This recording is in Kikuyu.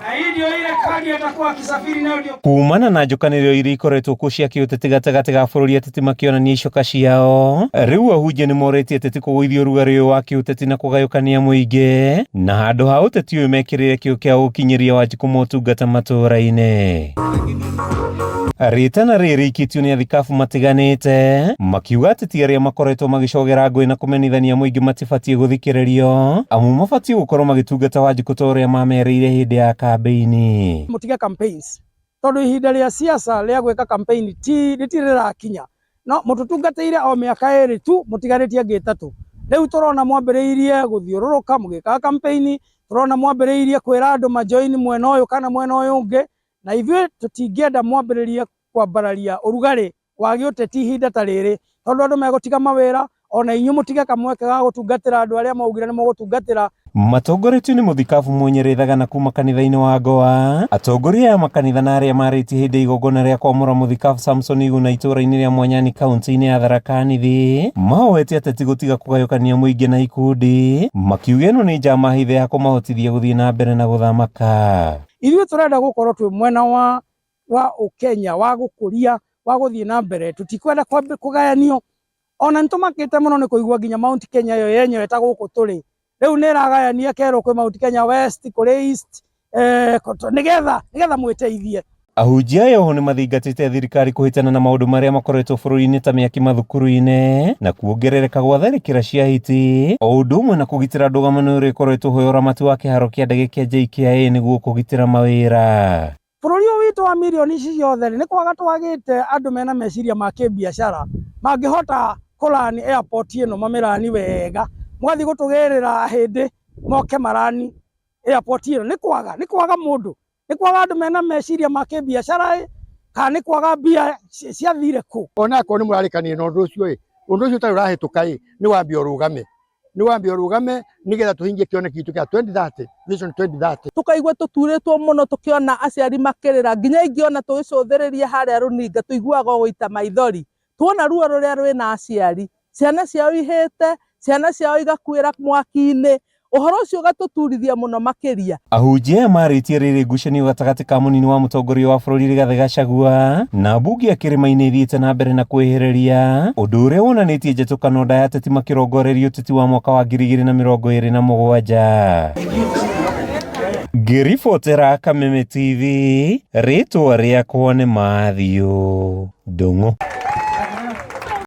Na hii ndio ile kadi atakuwa akisafiri nayo ndio Kumana na njũkanĩrĩro iria ikoretwo kuo cia kĩũteti gatagatĩ ga bũrũri, ateti makĩonania icoka ciao. Rĩu ahunjia nĩ morĩtie ateti kũgũithia ũrugarĩ ũyũ wa kĩũteti na kũgayũkania mũingĩ, na handũ ha ũteti ũyũ mekĩrĩre kĩo kĩa gũkinyĩria Wanjikũ motungata matũũra-inĩ. Rĩtana rĩrĩ rĩikĩtio nĩ athikabu matiganĩte makiuga ateti arĩa makoretwo magĩcogera ngũĩ na kũmenithania mũingĩ matibatiĩ gũthikĩrĩrio, amu mabatiĩ gũkorwo magĩtungata Wanjikũ ta ũrĩa mamerĩire hĩndĩ ya kambĩini. Mũtige campaigns, tondũ ihinda rĩa siasa rĩa gwĩka campaign ti rĩtirĩ rĩrakinya. No mũtũtungatĩire o mĩaka 2 tu, mũtigarĩtie ĩngĩ 3. Rĩu tũrona mwambĩrĩirie gũthiũrũrũka mũgĩkaga campaign, tũrona mwambĩrĩirie kwĩra andũ majoin mwena ũyũ kana mwena ũyũ ũngĩ, na ithuĩ tũtingĩenda mwambĩrĩrie kwambararia ũrugarĩ wa gĩũteti ihinda ta rĩrĩ, tondũ andũ megũtiga mawĩra, ona inyuĩ mũtige kamweke ga gũtungatĩra andũ arĩa maugire nĩ mũgũtungatĩra. Matongoretio nĩ mũthikabu Munyere Thagana kuma kanitha-inĩ wa Goa, atongoria aya makanitha na arĩa marĩtie hĩndĩ ya igongona rĩa kwamũra mũthikabu Samson Iguna itũũra-inĩ rĩa Mwanyani kaunti-inĩ ya Tharaka Nithi, mahoete ateti gũtiga kũgayũkania mũingĩ na ikundi, makiuga ĩno nĩ njama hithe ya kũmahotithia gũthiĩ na mbere na gũthamaka. Ithuĩ tũrenda gũkorwo twĩ mwena wa ũkenya, wa gũkũria, wa gũthiĩ na mbere, tũtikwenda kũgayanio. Ona nĩtũmakĩte mũno nĩ kũigua nginya Mount Kenya ĩyo yenyewe ta gũkũ tũrĩ rĩu nĩ ĩragayania, kerwo kwĩ Mount Kenya West, kũrĩ East, nĩgetha mwĩteithie. Ahunjia aya oho nĩmathingatĩte thirikari kũhĩtana na maũndũ marĩa makoretwo bũrũri-inĩ ta mĩaki mathukuru-inĩ na kuongerereka gwa tharĩkĩra cia hiti, o ũndũ ũmwe na kũgitĩra ndũgamano ĩrĩa ĩkoretwo ho ya ũramati wa kĩharo kĩa ndege kĩa JKIA nĩguo kũgitĩra mawĩra. Bũrũri ũyũ witũ wa mirioni ici ciothe nĩ kwaga twagĩte andũ mena meciria ma kĩbiacara mangĩhota kũrani airport ĩno, mamĩrani wega, mũgathiĩ gũtũgĩrĩra hĩndĩ moke marani airport ĩno. Nĩ kwaga mũndũ, nĩ kwaga andũ mena meciria ma kĩbiacara, kana nĩ kwaga mbia ciathire kũ. Ona akorwo nĩ mũrarĩkanire na ũndũ ũcio ĩ, ũndũ ũcio ũtarĩ ũrahĩtũka ĩ, nĩ wambe ũrũgame, nĩ wambe ũrũgame nĩgetha tũhingie kĩoneki gitũ kĩa 2030, Vision 2030. Tũkaigua tũturĩtwo mũno tũkĩona aciari makĩrĩra, nginya ingĩ ona tũgĩcũthĩrĩria harĩa rũninga tũiguaga o gũita maithori, tuona ruo rũrĩa rwĩna aciari, ciana ciao ihĩte, ciana ciao igakuĩra mwaki-inĩ. Ũhoro ũcio ũgatũturithia mũno makĩria. Ahunjia aya marĩtie rĩrĩ ngucanio gatagatĩ ka mũnini wa mũtongoria wa bũrũri Rigathĩ Gachagua na mbunge ya Kĩrĩma-inĩ ĩthiĩte na mbere na kwĩhĩrĩria, ũndũ ũrĩa wonanĩtie njatũkano ndaya ateti makĩrongoreria ũteti wa mwaka wa 2027. Ngĩribotera Kameme TV, rĩtwa rĩakwa nĩ Matthew Ndung'u.